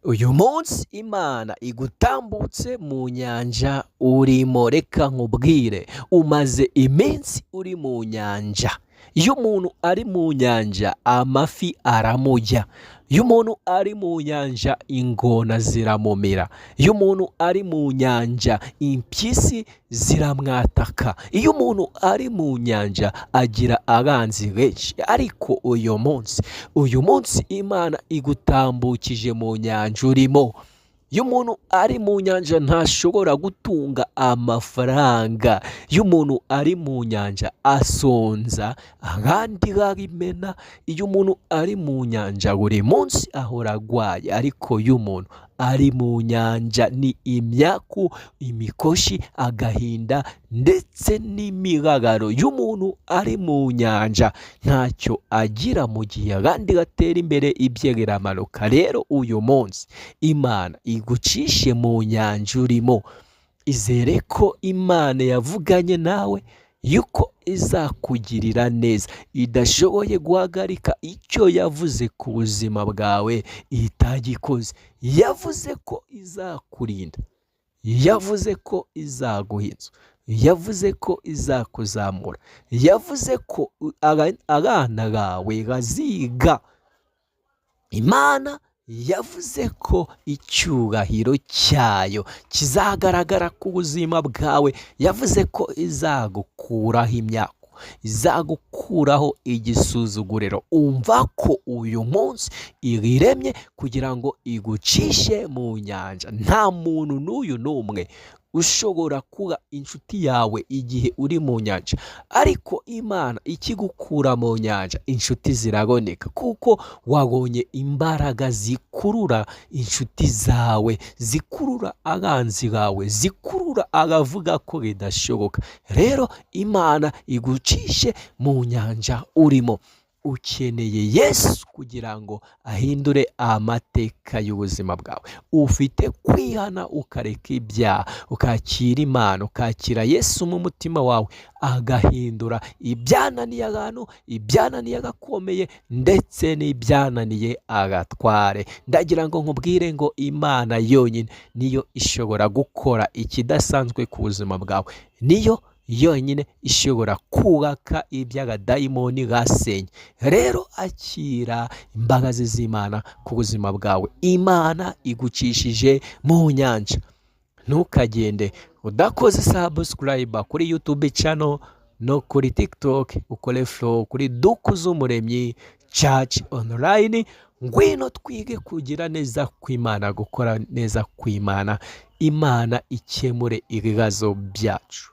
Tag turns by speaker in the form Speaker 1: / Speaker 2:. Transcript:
Speaker 1: Uyu munsi Imana igutambutse mu nyanja urimo. Reka nkubwire, umaze iminsi uri mu nyanja. Iyo umuntu ari mu nyanja, amafi aramurya. Iyo umuntu ari mu nyanja, ingona ziramumira. Iyo umuntu ari mu nyanja, impyisi ziramwataka. Iyo umuntu ari mu nyanja, agira abanzi benshi. Ariko uyu munsi Imana igutambukije mu nyanja urimo. Iyo umuntu ari mu nyanja, ntashobora gutunga amafaranga. Iyo umuntu ari mu nyanja, asonza abandi barimena. Iyo umuntu ari mu nyanja, buri munsi ahora arwaye. Ariko iyo umuntu ari mu nyanja, ni imyaku, imikoshi, agahinda ndetse n'imibabaro. Iyo umuntu ari mu nyanja, ntacyo agira. Mu gihe abandi batera imbere, ibye biramanuka. Rero uyu munsi Imana igucishe mu nyanja urimo. Izere ko Imana yavuganye nawe yuko izakugirira neza. Idashoboye guhagarika icyo yavuze ku buzima bwawe itagikoze. Yavuze ko izakurinda, yavuze ko izaguha inzu, yavuze ko izakuzamura, yavuze ko abana bawe baziga. Imana yavuze ko icyubahiro cyayo kizagaragara ku buzima bwawe. Yavuze ko izagukuraho imyaku, izagukuraho igisuzuguriro. Umva ko uyu munsi ibiremye kugira ngo igucishe mu nyanja. Nta muntu n'uyu n'umwe ushobora kuba inshuti yawe igihe uri mu nyanja, ariko Imana ikigukura mu nyanja, inshuti ziraboneka, kuko wabonye imbaraga zikurura inshuti zawe, zikurura abanzi bawe, zikurura abavuga ko bidashoboka. Rero Imana igucishe mu nyanja urimo. Ukeneye Yesu kugira ngo ahindure amateka y'ubuzima bwawe. Ufite kwihana, ukareka ibyaha, ukakira Imana, ukakira Yesu mu mutima wawe, agahindura ibyananiye abantu, ibyananiye agakomeye, ndetse n'ibyananiye agatware. Ndagira ngo nkubwire ngo Imana yonyine niyo ishobora gukora ikidasanzwe ku buzima bwawe, niyo yonyine ishobora kubaka iby'abadayimoni basenye. Rero akira imbabazi z'Imana ku buzima bwawe. Imana igucishije mu nyanja. Ntukagende udakoze subscribe kuri YouTube channel no kuri TikTok. Ukore follow kuri Dukuzumuremyi Church Online. Ngwino twige kugira neza kw'Imana, gukora neza kw'Imana. Imana ikemure ibibazo byacu.